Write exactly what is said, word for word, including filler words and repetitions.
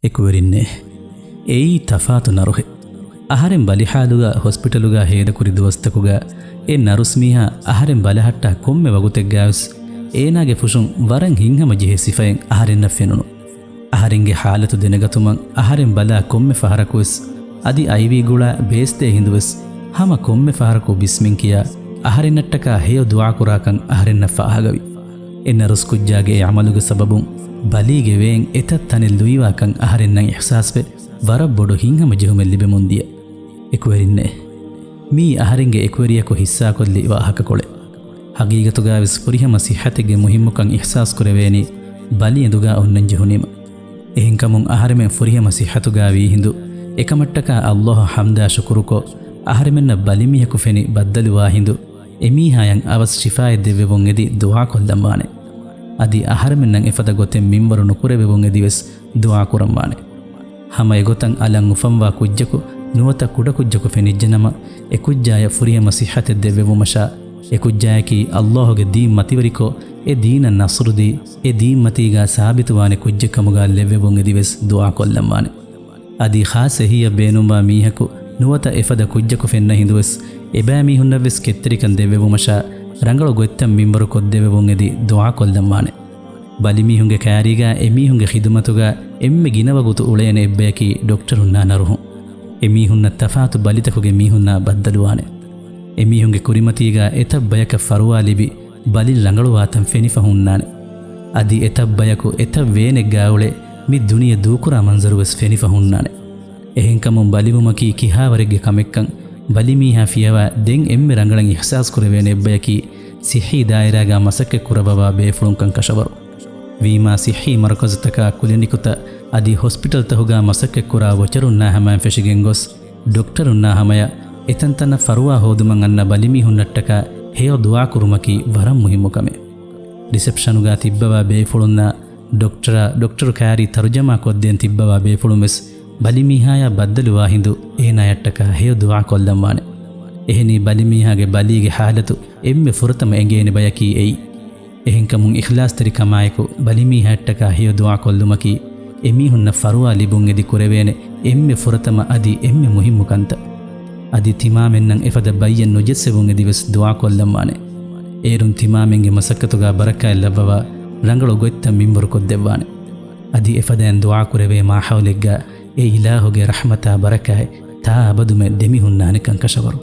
އެކުވެރިންނޭ، އެއީ ތަފާތު ނަރުހެއް. އަހަރެން ބަލި ޙާލުގަ ހޮސްޕިޓަލުގަ ހޭދަކުރި ދުވަސްތަކުގަ އެ ނަރުސް މީހާ އަހަރެން ބަލަހައްޓާ ކޮންމެ ވަގުތެއްގަވެސް އޭނާގެ ފުށުން ވަރަށް ހިތްހަމަޖެހޭ ސިފައެއް އަހަރެންނަށް ފެނުނު. އަހަރެންގެ ޙާލަތު ދެނެގަތުމަށް އަހަރެން ބަލާ ކޮންމެ ފަހަރަކުވެސް އަދި އައިވީ ގުޅާ ބޭސްދޭ ހިނދުވެސް ހަމަ ކޮންމެ ފަހަރަކު ބިސްމިން ކިޔާ އަހަރެންނަށްޓަކާ ހެޔޮ ދުޢާކުރާކަން އަހަރެންނަށް ފާހަގަވި. އެ ނަރުސް ކުއްޖާގެ އެ ޢަމަލުގެ ސަބަބުން ބަލީގެ ވޭން އެތައް ތަނެއް ލުއިވާކަން އަހަރެންނަށް އިޙްސާސްވެ، ވަރަށް ބޮޑު ހިތްހަމަޖެހުމެއް ލިބެމުންދިޔަ. އެކުވެރިންނޭ، މީ އަހަރެންގެ އެކުވެރިޔަކު ހިއްސާކޮށްލި ވާހަކަކޮޅެއް. ހަގީގަތުގަވެސް ފުރިހަމަ ޞިއްޙަތެއްގެ މުހިއްމުކަން އިޙްސާސްކުރެވޭނީ ބަލި އެނދުގަ އޮންނަން ޖެހުނީމަ. އެހެންކަމުން އަހަރެމެން ފުރިހަމަ ޞިއްޙަތުގަ ވީހިނދު އެކަމަށްޓަކާ ﷲ އަށް ޙަމްދާ ޝުކުރުކޮށް، އަހަރެމެންނަށް ބަލިމީހަކު ފެނި ބައްދަލުވާ ހިނދު އެމީހާޔަށް އަވަސް ޝިފާއެއް ދެއްވެވުން އެދި ދުޢާކޮށްލަންވާނެ. އަދި އަހަރެމެންނަށް އެފަދަ ގޮތެއް މިންވަރު ނުކުރެވެވުން އެދިވެސް ދުޢާކުރަންވާނެ. ހަމަ އެގޮތަށް އަލަށް އުފަންވާ ކުއްޖަކު ނުވަތަ ކުޑަކުއްޖަކު ފެނިއްޖެނަމަ، އެކުއްޖާޔަށް ފުރިހަމަ ޞިއްޙަތެއް ދެއްވެވުމަށާ، އެކުއްޖާޔަކީ ﷲ ގެ ދީން މަތިވެރިކޮށް، އެ ދީނަށް ނަޞްރުދީ، އެ ދީން މަތީގަ ސާބިތުވާނެ ކުއްޖެއްކަމުގަ ލެއްވެވުން އެދިވެސް ދުޢާކޮށްލަންވާނެ. އަދި ޚާއްޞަ އެހީއަށް ބޭނުންވާ މީހަކު ނުވަތަ އެފަދަ ކުއްޖަކު ފެންނަ ހިނދުވެސް، އެބައިމީހުންނަށްވެސް ކެތްތެރިކަން ދެއްވެވުމަށާ، ރަނގަޅު ގޮތްތައް މިންވަރު ކޮށްދެވެވުން އެދި ދުޢާކޮށްލަންވާނެ. ބަލިމީހުންގެ ކައިރީގަ އެމީހުންގެ ޚިދުމަތުގަ އެންމެ ގިނަ ވަގުތު އުޅޭނެ އެއްބަޔަކީ ޑޮކްޓަރުންނާ ނަރުހުން. އެމީހުންނަށް ތަފާތު ބަލިތަކުގެ މީހުންނާ ބައްދަލުވާނެ. އެމީހުންގެ ކުރިމަތީގަ އެތައް ބަޔަކަށް ފަރުވާ ލިބި، ބަލިން ރަނގަޅުވާތަން ފެނިފަ ހުންނާނެ. އަދި އެތައް ބަޔަކު އެތައް ވޭނެއްގަ އުޅެ މި ދުނިޔެ ދޫކުރާ މަންޒަރުވެސް ފެނިފަ ހުންނާނެ. އެހެންކަމުން ބަލިވުމަކީ ކިހާވަރެއްގެ ކަމެއްކަން، ބަލިމީހާ ފިޔަވާ ދެން އެންމެ ރަނގަޅަށް އިޙްސާސް ކުރެވޭނެ އެއްބަޔަކީ ޞިއްޙީ ދާއިރާގަ މަސައްކަތް ކުރައްވަވާ ބޭފުޅުންކަން ކަށަވަރު. ވީމާ ޞިއްޙީ މަރުކަޒުތަކާ ކުލިނިކުތައް އަދި ހޮސްޕިޓަލްތަކުގަ މަސައްކަތްކުރާ ވޮޗަރުންނާ ހަމަޔަށް ފެށިގެންގޮސް، ޑޮކްޓަރުންނާ ހަމަޔަށް އެތަންތަނަށް ފަރުވާ ހޯދުމަށް އަންނަ ބަލިމީހުންނަށްޓަކާ ހެޔޮ ދުޢާކުރުމަކީ ވަރަށް މުހިއްމު ކަމެއް. ރިސެޕްޝަނުގަ ތިއްބަވާ ބޭފުޅުންނާ ޑޮކްޓަރާ، ޑޮކްޓަރު ކައިރީ ތަރުޖަމާ ކޮށްދޭން ތިއްބަވާ ބޭފުޅުން ވެސް ބަލިމީހާޔާ ބައްދަލުވާ ހިނދު އޭނާޔަށްޓަކާ ހެޔޮ ދުޢާ ކޮށްލަންވާނެ. އެހެނީ ބަލިމީހާގެ ބަލީގެ ޙާލަތު އެންމެ ފުރަތަމަ އެނގޭނެ ބަޔަކީ އެއީ. އެހެންކަމުން އިޚްލާޞްތެރިކަމާއެކު ބަލިމީހާއަށްޓަކާ ހެޔޮ ދުޢާ ކޮށްލުމަކީ އެމީހުންނަށް ފަރުވާ ލިބުން އެދި ކުރެވޭނެ އެންމެ ފުރަތަމަ އަދި އެންމެ މުހިއްމު ކަންތައް. އަދި ތިމާމެންނަށް އެފަދަ ބައްޔެއް ނުޖެއްސެވުން އެދިވެސް ދުޢާ ކޮށްލަންވާނެ. އޭރުން ތިމާމެންގެ މަސައްކަތުގަ ބަރަކާތް ލައްވަވާ ރަނގަޅު ގޮތްތައް މިންވަރު ކޮށްދެއްވާނެ. އަދި އެފަދައިން ދުޢާ ކުރެވޭ މާހައުލެއްގަ އެ އިލާހުގެ ރަޙްމަތާ ބަރަކާތް ތާ އަބަދުމެ ދެމިހުންނާނެކަން ކަށަވަރު.